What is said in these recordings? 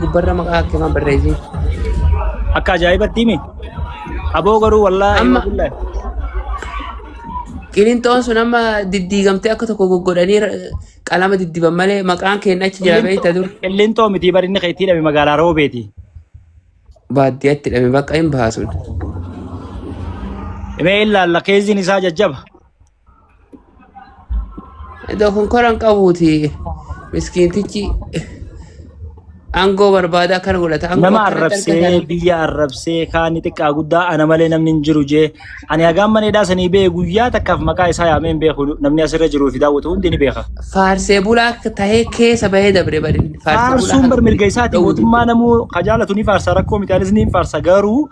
Gubbarra maqaa akka himan barreessi. Akka ajaa'ibatti himi. Aboo garuu wallaahi Amma wabillahi. Qilinxoon sun amma diddiigamtee akka tokko goggodhanii qalama diddiban malee maqaan keenya achi jira beekta dur. Qillinxoo miti bar inni kan itti hidhame magaalaa Roobeeti. Baadiyyaatti hidhame bakka hin baasun. Mee ilaalla keeziin isaa jajjaba. Dokonkoran qabuuti miskiintichi aangoo barbaada akkana godhata. Aangoo Nama akkanatti arrabsee argatan. biyya arrabsee kaani xiqqaa guddaa ana malee namni hin jiru jee ani hagaan mana hidhaa sanii bee guyyaa takkaaf maqaa isaa yaamee hin beeku namni asirra jiruu fi daawwatu hundi ni beeka. Faarsee bulaa tahee keessa bahee dabre barin. Faarsee bulaa Faarsuun bar mirga isaati dhowwu mootummaa namuu ka jaalatu ni faarsa rakkoo miti anis ni faarsa garuu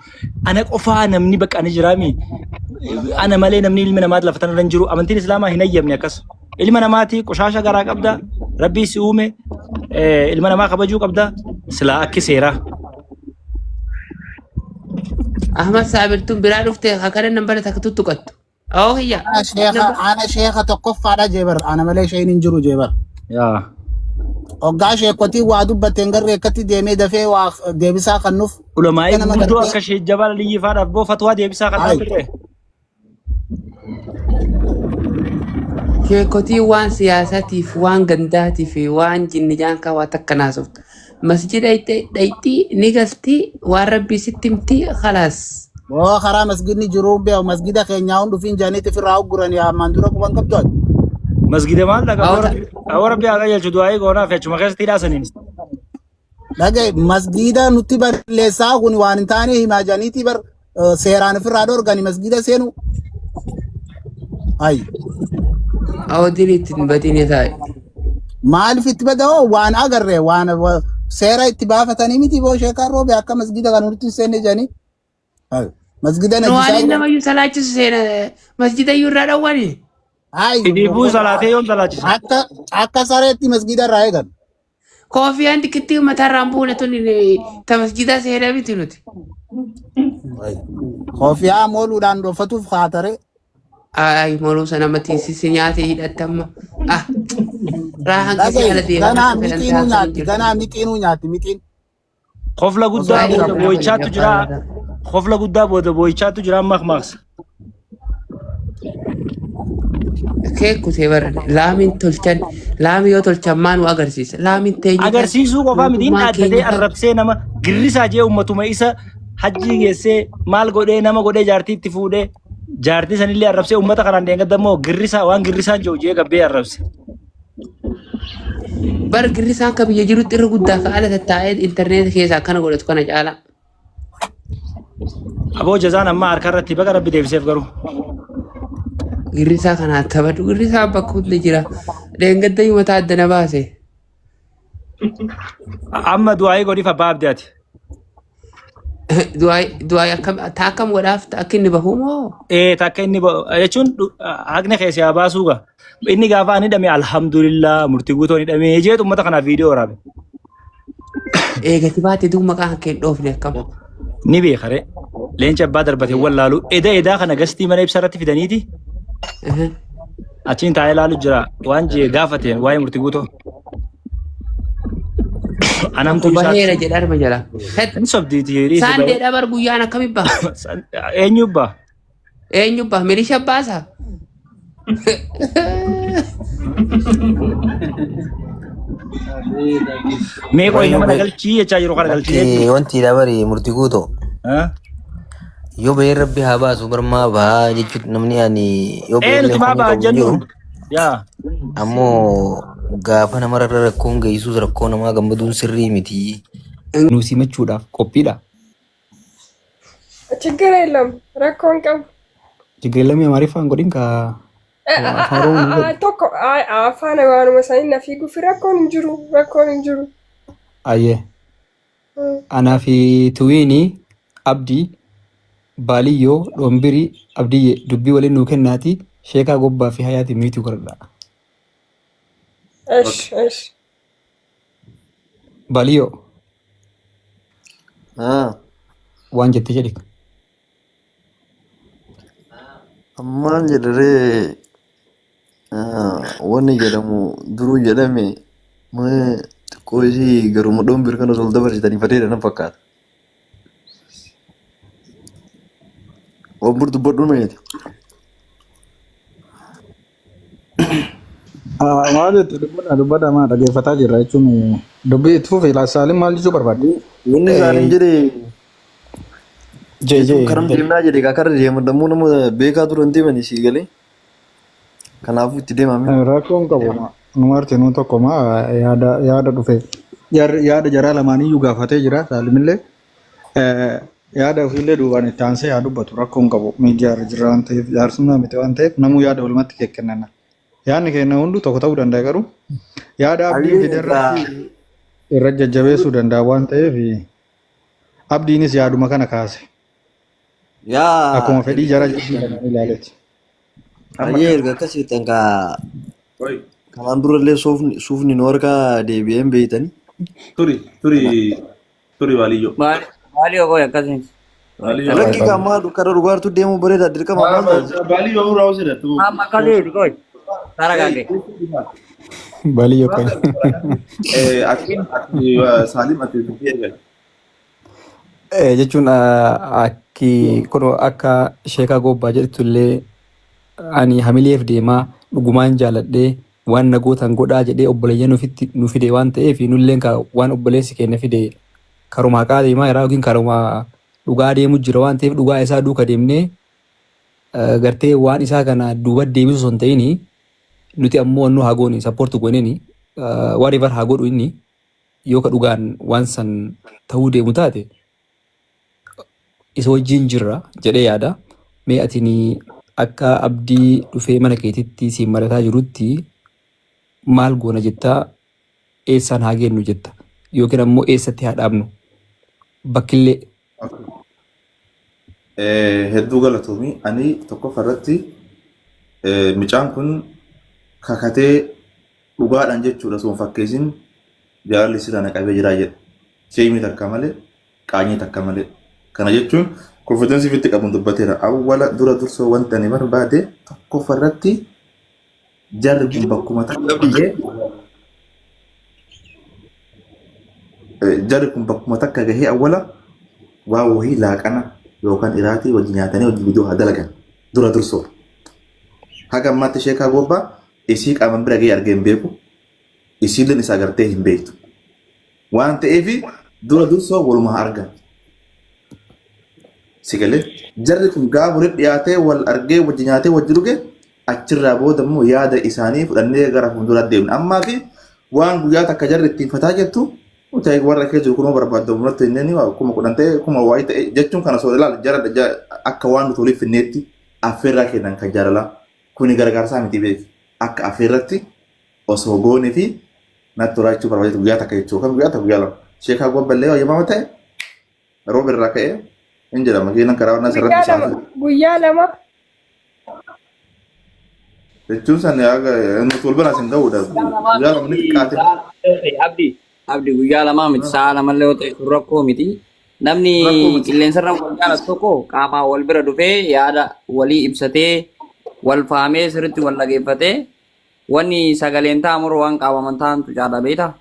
ana qofaa namni bakka ani jiraami ana malee namni ilmi namaa lafa tanarra hin jiru amantiin islaamaa hin hayyamne akkas ilma namaati qoshaasha garaa qabda rabbii si uume ilma namaa kabajuu qabda silaa akki seeraa. Ahmad Saabirtuun biraa dhufte akkana nambara takka tuttuqattu. Oo kiyya. Ana sheekha ana sheekha tokkoffaadha jee bar ana malee sheen hin jiru jee bar. Yaa. Hoggaa sheekotiin waa dubbateen garri akkatti deemee dafee waa deebisaa kannuuf Ulamaa'ii akka nama gurguddoo gartee akka Sheekh Jabal Aliyyii faadhaaf boo fatwaa deebisaa kan Ay. turre. Sheekotiin waan siyaasatiif, waan gandaatiif, waan jinni jaankaa waa takka naasoftu. Masjida dhayxii ni galti waan rabbii sitti himti khalaas. Moo karaa masgidni jiru beeku masgida keenyaa hundi ofiin jaaniitti ofirraa ugguranii ammaan dura quban qabdu ati. Masgida maal dhaqa Awwa awwa rabbi haa qajeelchu du'aa'ii goonaaf achuma keessatti hidhaasaniin. Dhagaye masgida nutti balleessaa kun waan hin taane himaa jaaniitii bar seeraan ofirraa dhorgani masgida seenu. Ayi. Awwa dili ittiin badini taa'e. Maaliif itti bada'oo waan agarre waan seera itti baafatanii miti boo sheekaan roobe akka masgida kan nutti hin seenne jedhanii. Ayi. Masgida Nu waan najisaa inni namayyuu salaachisu seena masjida iyyuu irraa dhawwani. Ayi. Idiifuu salaatee yoom salaachisa? Akka akka sareetti masgida irraa eegan. Koofiyaan xiqqittii mataarraan buune tun ta masjida seena miti nuti. Kofiyaa mooluudhaan dhoffatuuf kaatare. Ay moluu sana namatti si nyaate hidhatte amma. Ah raahan keessi Dhagaye ala deemaa ganaa akka fedhan mixiinuu taasisan nyaatti jirtu. ganaa mixiinuu nyaatti mixiin. Kofla Osoo guddaa Baay'ee booda nama boo'ichaatu jira. jabbaadha. Kofla guddaa booda boo'ichaatu jira amma maqsa. Keekutee bara laamiin tolchan laamii yoo tolchan maa nu agarsiisa laamiin teenye kan Agarsiisuu qofaa miti inni mootummaan dhaaddatee keenya kan arrabsee nama girrisaa jee ummatuma isa hajjii geessee maal godhee nama godhee jaartii itti fuudhee jaartii sanillee arrabsee ummata kanaan deengadda immoo girrisaa waan girrisaan jiru jee gabbee arrabse. Bar girrisaan akka biyya jirutti irra guddaa ka ala tattaa'ee intarneeta keessa akkana godhatu kana caalaa. Aboo jazaan amma harka irratti baga rabbi deebiseef garuu. Girrisaa kanaa taphadhu girrisaa bakka hundi jira. Dheengadda mataa adda na baase. Amma du'aayii godhiif abbaa abdii ati. Du'aa akkam ta akkam godhaaf ta akka inni bahu moo? Ee takka inni jechuun haqni keessi haa baasuu gaa. Inni gaafa ani hidhame alhamdulillah murtii guutuun hidhame jeetu uummata kanaaf viidiyoo waraabe. Eegati baate duu maqaa kee hin dhoofne akkam. Ni beeka ree. Leenca abbaa darbate wallaalu eda edaa kana gastii mana ibsaa irratti fidaniiti achiin taa'ee ilaalu jira waan jee gaafateen waa'ee murtii guutoo. Anamtuu Tokko baheera isaatti. jedha arma jala. Het Hin sobdiiti dhiisi saandee dhabar guyyaan akkami baha? Eenyu baa? Eenyu baha? Milisha baasa? Mee qoy nama na galchii jechaa jiru kana galchii Lakki jechuudha. wanti dabari murtii guuto. Yoo bahee rabbi haa baasu barmaa bahaa jechuun namni ani yoo Ee bahee nuti maa komii baha qabu hin jiru. jennuun. Yaa. Ammoo gaafa namarra rakkoon geessus rakkoo namaa gammaduun sirrii miti. Nu simachuudhaaf qophiidha. ችግር የለም rakkoon qabu. ችግር የለም Amaariffaan godhin ka afaan Oromoo nu godhi. Tokko afaan waanuma isaanii na fiiguuf rakkoon hin jiru rakkoon hin jiru. Ayyee. Anaa fi Tuwiini Abdii Baaliyyoo Dhombirii Abdiyyee dubbii waliin nuu kennaati sheekaa gobbaa fi hayaati miituu godhadha. እሺ እሺ Baaliyyoo Ah, waan jette jedhi. ammaan jedharee wanni jedhamu duruu jedhame mee Xiqqoo isii garuma dhombir kana osoo ol dabarsitanii bareeda nan fakkaata. Dhombir dubbadhu meeti. Maal jette dubbadha dubbadha maa dhaggeeffataa jirra jechuun dubbii itti fufi Saalim maal jechuu barbaadde? Wanni Saalim jedhe Jee jechuun jee karam deemnaa jedhe kaa karra deema dammoo nama beekaa turan deemanii sii galee. Kanaafuu itti deemame. Rakkoon qabu nu martinuu tokkoma yaada yaada dhufe yaada jaraa lamaaniyyuu gaafatee jira Saalimillee yaada ofiillee duubaan itti aansee haa dubbatu rakkoon qabu miidiyaa irra jirra waan ta'eef jaarsummaa miti waan ta'eef namuu yaada walumatti kennanna. Yaadni keenya hunduu tokko ta'uu danda'a garuu yaada abdiin Hayyee fide egaa irratti irra jajjabeessuu danda'a waan ta'eef abdiinis yaaduma kana kaase. Yaa Akkuma fedhii erga jara jidduu kanaan ilaaleeti. Amma hayyee erga akkas jettan kaa Oi, kanaan durallee suufni suufni nu harkaa deebi'ee hin beeytani. turi, turi, turi baaliyyoo. Maali maali obbo akkasii. Baaliyyoo. Lakki kaa maal kara dhugaartu deemuu bareeda dirqama maal taate. Baaliyyoo irraa hojjetu. Amma akkasii qoy. Tara gaage. Baaliyyoo kan. Ati, ati, Saalim, ati dubbii eegale. Jechuun akki kun akka sheekaa gobbaa jedhtu illee ani hamileef deemaa dhugumaan jaaladhee waan nagootan godhaa jedhee obboleeyyan ofitti nu fide waan ta'eef nulleen ka waan obboleessi keenya fide karuma haqaa deemaa jira yookiin karuma dhugaa deemu jira waan ta'eef dhugaa isaa duuka deemnee gartee waan isaa kana duuba deebisu osoo hin ta'in nuti ammoo nu haa goone support gooneni whatever haa godhu inni yoo ka dhugaan waan san ta'uu deemu taate isa wajjin jirra jedhee yaada. Mee atini akka abdii dhufee mana keetitti siin marataa jirutti maal goona jettaa eessaan haa geennu jetta yookiin ammoo eessatti haa dhaabnu bakkillee. Hedduu galatoomii ani tokkoffaa irratti mucaan kun kakatee dhugaadhaan jechuudha osoo hin fakkeessin jaalalli sirraa na qabee jiraa jedha. Sheemii takka malee qaanyii takka malee. Kana jechuun confidence ofitti qabuun dubbateera. Awwala dura dursoo wanta ani barbaade tokkoffaa irratti jarri kun bakkuma takka gahee jarri kun bakkuma takka gahee awwala waa wahii laaqana yookaan iraatii wajji nyaatanii wajji viidiyoo haa dalagan dura dursoo. Haga ammaatti sheekaa gobbaa isii qaaman bira gahee argee hin beeku. Isiilleen isa agartee hin beektu. Waan ta'eef dura dursoo waluma haa argan. Si galee jarri kun gaafa walitti dhiyaatee wal argee wajji nyaatee wajji dhuge achirraa booda immoo yaada isaanii fudhannee gara fuulduraa deemna. Ammaa fi waan guyyaa takka jarri ittiin fataa jettu ta'e warra keessa jiru kunoo barbaaddu mul'atu inni 10,000 ta'e kuma waayii ta'e jechuun kana soo ilaala jara akka waan nuti waliif finneetti affeerraa kennan kan jaalalaa kuni gargaarsaa miti beeki akka affeerratti osoo goone fi natti tolaa jechuu barbaadu guyyaa takka jechuu kan guyyaa takka guyyaa lama sheekaa gobballee wayyamaama ta'e rooba irraa ka'ee hin jedhama makiinaan karaa warnaa Guyyaa sirratti lama bishaan guyyaa lama jechuun san nuti wal biraas hin ga'uudha guyyaa lama ni xiqqaate. Abdi abdi guyyaa lamaa miti sa'a lamallee yoo ta'e sun rakkoo miti. Namni Rakkoo miti. qilleensarra wal jaalatu tokko qaamaan wal bira dhufee yaada walii ibsatee wal fahamee sirriitti wal dhageeffatee wanni sagaleen ta'amuru waan qaamaman ta'antu caala beektaa.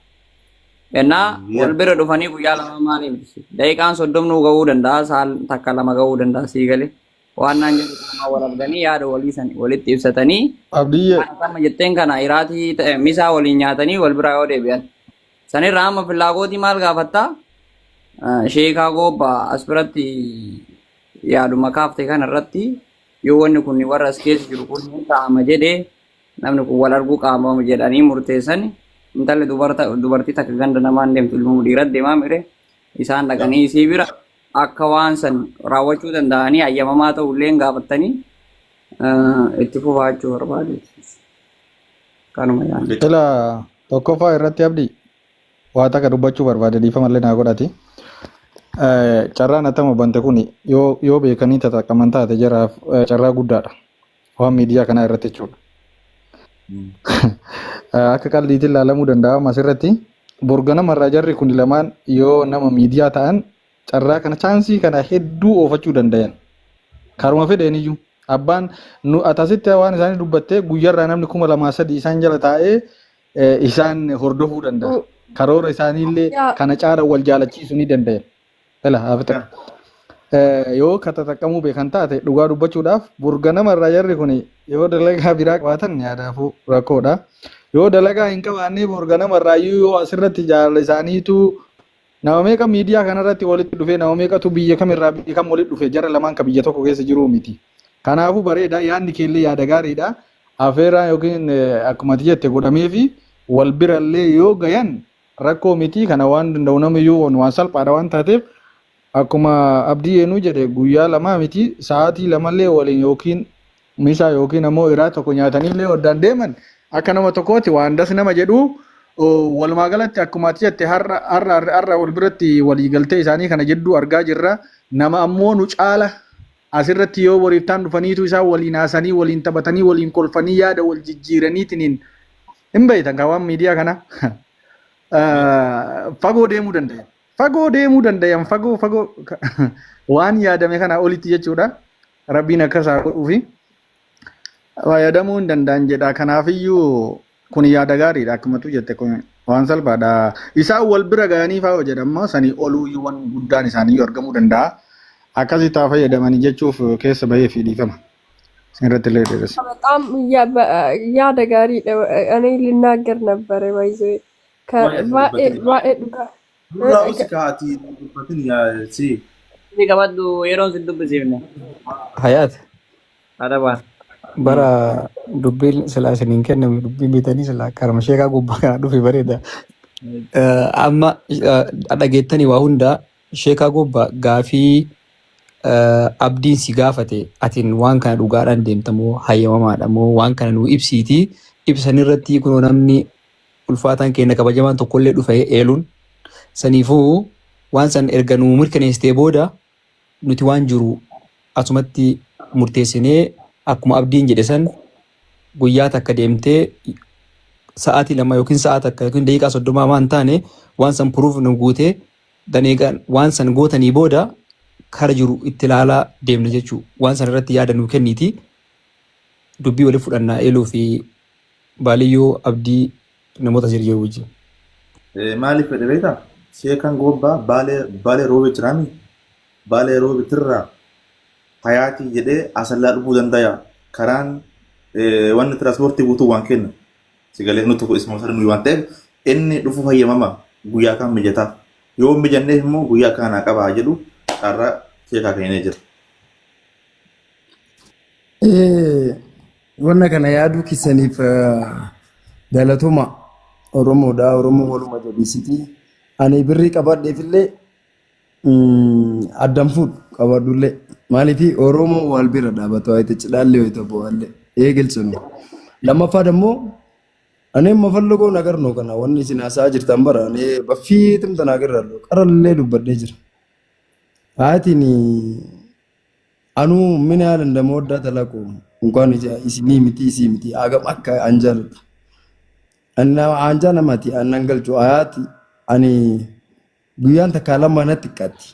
Ennaa wal bira dhufanii guyyaa lama maaliif daqiiqaan soddomnuu ga'uu danda'a sa'aan takka lama ga'uu danda'a sii galee. Waan naan jedhu qaamaan wal arganii yaada walii san walitti ibsatanii Abdiyyee kan akkama jetteen kana iraatii ta'e misaa waliin nyaatanii wal biraa yoo deebi'an. Sanirraa amma fillaagootii maal gaafattaa? Sheekaa goobba as biratti yaaduma kaafte kana irratti yoo wanni kun warra as keessa jiru kun hin ta'ama jedhee namni kun wal arguu qaama jedhanii murteessan intalli dubartii takka ganda namaan deemtu ilmoo dhiiraa deemaa mire isaan dhaqanii isii bira akka waan san raawwachuu danda'anii ayyamamaa ta'u illee gaafattanii itti fufaachuu barbaade. Kanuma yaadne. ila tokkoffaa irratti abdii waa takka dubbachuu barbaade dhiifama illee naa godhati. Carraan atama bante kun yoo yoo beekanii tataqqaman taate jaraaf carraa guddaadha. Waan miidiyaa kanaa irratti jechuudha. Akka qalliitiin ilaalamuu danda'a asirratti. Borganamarraa jarri kun lamaan yoo nama miidiyaa ta'an carraa kana chaansii kana hedduu oofachuu danda'an. Karuma fedheen iyyuu abbaan nu atasitti waan isaanii dubbattee guyyaarraa namni 2,000 3 isaan jala taa'ee isaan hordofuu danda'a. Karoora isaaniillee Yaa kana caala wal jaalachiisuu ni danda'an. Dhala haa fixan. Yoo ka tataqqamuu beekan taate dhugaa dubbachuudhaaf burganama irraa jarri kun yoo dalagaa biraa qabaatan yaadaafuu rakkoodha. Yoo dalagaa hin qabaanne burganama irraa iyyuu yoo asirratti jaalala isaaniitu nama meeqa miidiyaa kanarratti walitti dhufee nama meeqatu biyya kamirraa biyya kam walitti dhufe jara lamaan ka biyya tokko keessa jiruu miti. Kanaafuu bareeda yaadni keellee yaada gaariidha. Afeeraan yookiin akkuma ati jette godhameefi wal birallee yoo gayan rakkoo miti kana waan danda'u namiyyuu waan salphaadha waan taateef akkuma abdii eenuu jedhe guyyaa lamaa miti sa'aatii lamallee waliin yookiin misaa yookiin ammoo iraa tokko nyaataniillee oddaan deeman akka nama tokkooti waan das nama jedhu walumaa galatti akkuma ati jette har'a har'a har'a wal biratti waliigaltee isaanii kana jidduu argaa jirra nama ammoo nu caala asirratti yoo boriiftaan dhufaniitu isaan waliin haasanii waliin taphatanii waliin kolfanii yaada wal jijjiiraniitiniin hin beektan kan waan miidiyaa kana fagoo deemuu danda'an. Fagoo deemuu danda'an fagoo fagoo waan yaadame kana olitti jechuudha. Rabbiin akkas haa godhuufi fayyadamuu hin danda'an jedha. Kanaafiyyuu kun yaada gaariidha akkuma tu jette kun waan salphaadha. Isaan wal bira ga'anii fa'aa jedhama sanii oluuyyuu waan guddaan isaanii argamuu danda'a. Akkasitti haa fayyadamanii jechuuf keessa bahee fi dhiifama. Isin irratti illee dheeressa. በጣም yaada gaariidha. እኔ ልናገር ነበረ ባይዘ Maal ati dubbatin? baay'ee dhugaa. Nurraa usi kaa ati dubbatin yaa si. Inni qabadhu yeroon sin dubbisiifne. Hayaat Adabaa. bara dubbiin silaa isiniin kenname dubbiin bitanii silaa karma sheekaa gubbaa kana dhufe bareeda. Amma dhageettanii waa hundaa sheekaa gubbaa gaafii abdiin si gaafate atiin waan kana dhugaadhaan deemta moo hayyamamaadha moo waan kana nuu ibsiitii ibsan irratti kunoo namni ulfaataan keenya kabajamaan tokkollee dhufe eeluun saniifuu waan san erga nuu mirkaneessitee booda nuti waan jiru asumatti murteessinee akkuma abdiin jedhe san guyyaa takka deemtee sa'aatii 2 yookiin sa'a 1 yookiin daqiiqaa 30 waan taane waan san proof nu guutee daneeqaan waan san gootanii booda kara jiru itti ilaalaa deemna jechuu waan san irratti yaada nuu kenniiti dubbii waliif fudhannaa eeluu fi baaliyyoo abdii namoota asirra jiru wajjin. Maaliif fedhe beektaa? Sheekan gobbaa baalee baalee roobee jiraami. Baalee roobitirraa hayaatii jedhee asallaa dhufuu danda'a. Karaan wanni tiraanspoortii guutuu waan kenna. Sigalee nuti tokko isuma sarmii waan ta'eef inni dhufuu hayyamama guyyaa kan mijataa. Yoo hin mijanneef immoo guyyaa kanaa qabaa jedhu carraa sheekaa kennee jira. Wanna kana yaaduu keessaniif galatoma Oromoodha. Oromoo waluma jabeessiti. Ani birrii qabadheefillee addan fuudhu qabadhullee. Maaliif Oromoo wal bira dhaabatu wayita cidhaallee wayita bo'aallee eegalchinu. Lammaffaa immoo እኔ የምፈልገው ነገር ነው kana wanni isin haasa'aa jirtan bara እኔ በፊትም ተናግሬያለሁ qarallee dubbadhee jira. Haatiin anuu ምን ያህል እንደምወዳት አላውቀውም። እንኳን isinii miti isii miti hagam akka an jaaladhu. Anjaa namati annan galchu hayaati ani guyyaan takkaa lama natti xiqqaatti.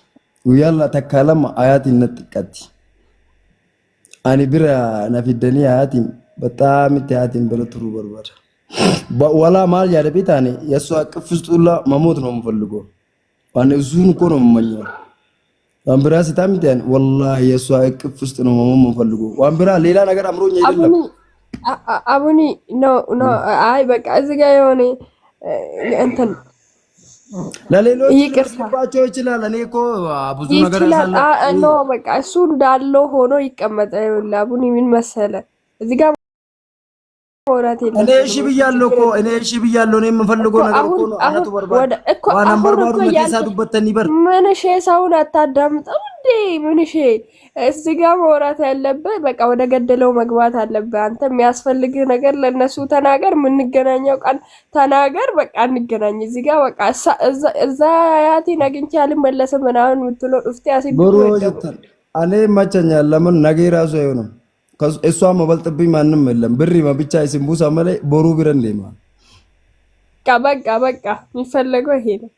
Guyyaan takkaa lama hayaatiin natti xiqqaatti. Ani bira na fiddanii hayaatiin በጣም itti hayaatiin bira turuu barbaada. Walaa maal yaada beektaani የእሷ እቅፍ ውስጥ ሁላ መሞት ነው የምፈልገው። Waan እሱን እኮ ነው የምመኘው። waan biraa sitaa miti ani wallaahi የእሷ እቅፍ ውስጥ ነው መሞት የምፈልገው። waan biraa ሌላ ነገር አምሮኝ አይደለም። አቡኒ አቡኒ no no አይ በቃ እዚህ ጋር የሆነ እንትን ለሌሎች ይቅርታ ሊመስልባቸው ይችላል። እኔ እኮ ብዙ ነገር ይችላል። ያሳለፍኩ No በቃ እሱ እንዳለው ሆኖ ይቀመጥ። ይኸውልህ አቡኒ ምን መሰለ እዚህ ጋር ማውራት እኔ እሺ የለብንም። እሱ ብያለሁ ችግር እኮ የለም እኔ እሺ ብያለሁ። እኔ እኮ የምፈልገው ነገር እኮ አሁን ነው። አሁን አነቱ በርባድ ወደ እኮ ዋን አሁን አንበርባዱ እኮ መቴሳ ያንተ ዱበተኒ በር ምንሼ ሰውን አታዳምጥም እንዴ? ምንሼ እዚህ ጋር ማውራት ያለብህ በቃ ወደ ገደለው መግባት አለብህ። አንተ የሚያስፈልግህ ነገር ለእነሱ ተናገር። የምንገናኘው ቀን ተናገር። በቃ እንገናኝ። እዚህ ጋር በቃ እዛ አያቴን አግኝቼ አልመለስም ምናምን የምትለው ዱፍቴ አሲድ ቦሩ ወይ ደግሞ ጀተን እኔ ይመቸኛል። ለምን ነገ ራሱ አይሆንም። እሷ መበልጥብኝ ማንም የለም። ብሪ ብቻ ሲንቡሳ መለ ቦሩ ቢረን ዴማ በቃ በቃ በቃ የሚፈለገው ይሄ ነው።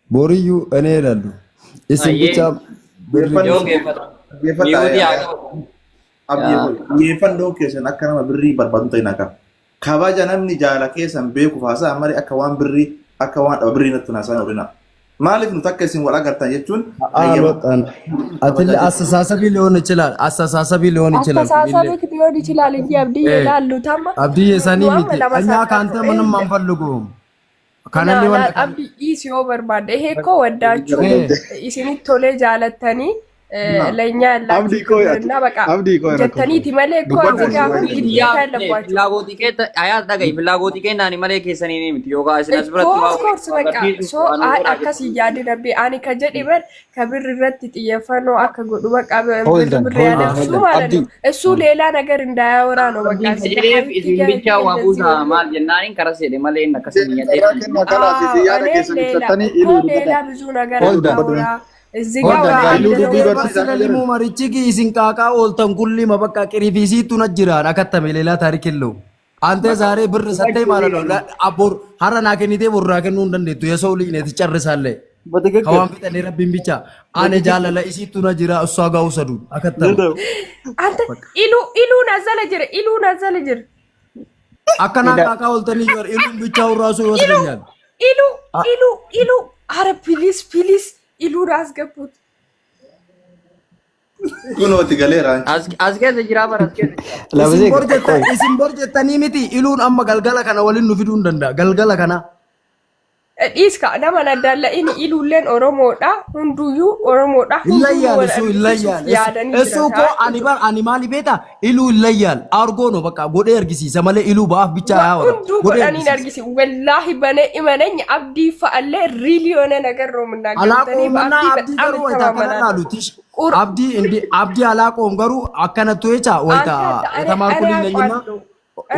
ቦርዩ እኔ እሄዳለሁ። isin Ayyee ብቻ ብሪ Xiyyeeffannoo yoo geeffata. xiyyeeffadhaa Miyuutii haa qabu. Abdii xiyyeeffannoo keessan akka nama birrii barbaadu ta'in akka. Kabaja namni jaala keessan beekuuf haasa'a malee akka waan birrii akka waan dhaba birrii natti haasa'an oolina. Maaliif nuti akka isin wal agartan jechuun hayyama አልወጣን አትል kabaja jechuudha. አስተሳሰቢ ሊሆን ይችላል። አስተሳሰቢ ሊሆን ይችላል። ኩኒሌ አስተሳሰብክ ሊሆን ይችላል እንጂ አብድዬ ላሉት አማ አብድዬ ሰኒ nu amma miti lama እኛ ከአንተ ሳናቱ ምንም አንፈልጉም። ከነሊ ላ ወንድ abdi dhiisi yoo barbaadde ይሄ እኮ ወዳችሁ isinitti tolee jaalattanii ለእኛ ያላችሁ Abdii koo ati ክብርና በቃ abdii koo rakkoo jettaniiti malee እኮ dubbadhu እዚህ ጋር አሁን ግዴታ ያለባችሁ Filaagootii kee ayaas dhaga'i filaagootii kee naani malee keessanii ni miti yookaan isin as እኮ biratti waa of course በቃ agarsiisuuf so waan godhaa akkas hin yaadin rabbi ani ka jedhi bar ka birri irratti xiyyeeffannoo akka godhu በቃ ብር Hold on, ብር hold on, ያለብሱ hold on. ማለት Abdi, ነው። እሱ ሌላ ነገር እንዳያወራ ነው። በቃ Abdiin እዚህ ጋር jedheef ሀቢብቲ isin ጋር bichaa waa እንደዚህ buusaa ወሎ maal jennaaniin karaa seedhe malee inni akkasii hin Carraa kennaa kalaas isin አዎ yaada እኔ keessan ሌላ ibsattanii እኮ iluu ሌላ dubbadhaa. ብዙ ነገር hold on. አታውራ። እዚህ ጋር Hold on, ወደ guys. Iluu አንድ ነው dubbii barsiisaa Barsiisa jiran. limu marichigi isin qaaqa ooltan kulli mabakka qirifiisiitu na jira akattame ሌላ ታሪክ የለውም። አንተ ዛሬ ብር ሰጠኝ ማለት ነው። አቦር ሀረ ና kennitee borraa kennuu hin dandeettu. የሰው ልጅ ነህ ትጨርሳለህ። በትክክል ከዋን fixanii rabbiin ብቻ አነ jaalala isiitu na jira እሷ ጋር ውሰዱ akattame Danda'u. አንተ ኢሉ ኢሉ ናዘለ ጅር ኢሉ ናዘለ ጅር akkanaan qaaqa ooltanii jiru iluun ብቻውን ራሱ ኢሉ ይወስደኛል። ኢሉ ኢሉ ኢሉ አረ ፕሊዝ ፕሊዝ ኢሉን አስገቡት። Kunooti galeera. As keessa jira bara as keessa jira. Isin Labsee bor jetta qoy. isin bor jettanii miti iluun amma galgala kana waliin nu fiduu hin danda'a. Galgala kana Dhiiska nama naddaalla'in iluulleen Oromoodha. Hunduyyuu Oromoodha. Hunduyyuu ይለያል wal እሱ argisiisuuf ይለያል። yaadanii እሱ jiran እኮ ani bar ani maali beeta iluu ይለያል አርጎ ነው በቃ godhee argisiisa malee iluu ba'aaf ብቻ አያወራም Hunduu godhee godhanii argisiisa. argisi. Wallaahi bane imanany abdii fa'allee riilii የሆነ ነገር ነው የምናገሩት። እኔ አላቆምና በአብዲ አብዲ በጣም garuu wayita akkana እተማመናለሁ። laalu tish ቁር አብዲ እንዲ አብዲ አላቆም garuu akkanattu jecha wayita አንተ እኔ የተማርኩ እኔ ልጅ ነኝና አውቃለሁ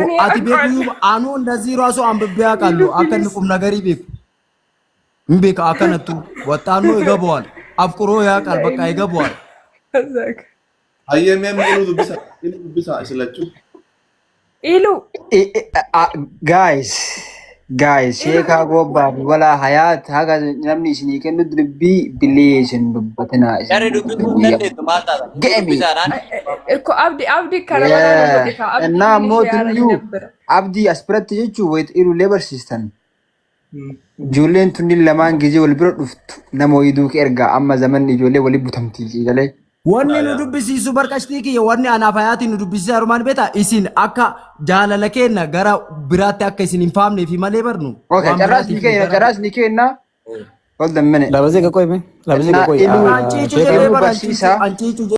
እኔ ati አውቃለሁ። beeku anu እንደዚህ ራሱ አንብቤ ኢሉ አውቃለሁ akka inni ፕሊዝ ቁም ነገር beeku hin beeka akkanattu ወጣኖ ይገባዋል አፍቅሮ ያውቃል በቃ ይገባዋል። Hayyee mee amma iluu dubbisa. Iluu dubbisa isin lachuu. ኢሉ Guys, guys, ኢሉ sheekaa gobbaa fi walaa hayaat haga namni isinii kennu dubbii bilee isin dubbatinaa isin Jarri dubbisuu hin guyyaa. dandeettu maal taatan? Iluu Ga'e mi? dubbisaadhaan. እኮ አብዲ አብዲ ከረመና ነው godhe ka abdi እና ትንሽ ammoo ያረ tunuyyuu ይደብራል። abdii as biratti jechuun wayita iluullee barsiistan. Ijoolleen tunniin lamaan gizee wal bira dhuftu nama wayii duuka ergaa amma zamanni ijoollee walii butamti galee. Wanni nu dubbisiisu barqashtii kiyya wanni anaaf hayaatiin nu dubbisiisa harumaan beektaa isin akka jaalala keenna gara biraatti akka isin hin faamnee fi malee barnu Okay, waan carraas ni biraatiif kenna, gara carraas ni kenna. Hold a minute. Labsee qoy mee. Labsee Innaa qoy. iluu Anciicu Sheekaa jedhee iluu bara anciicu barsiisaa. anciicu.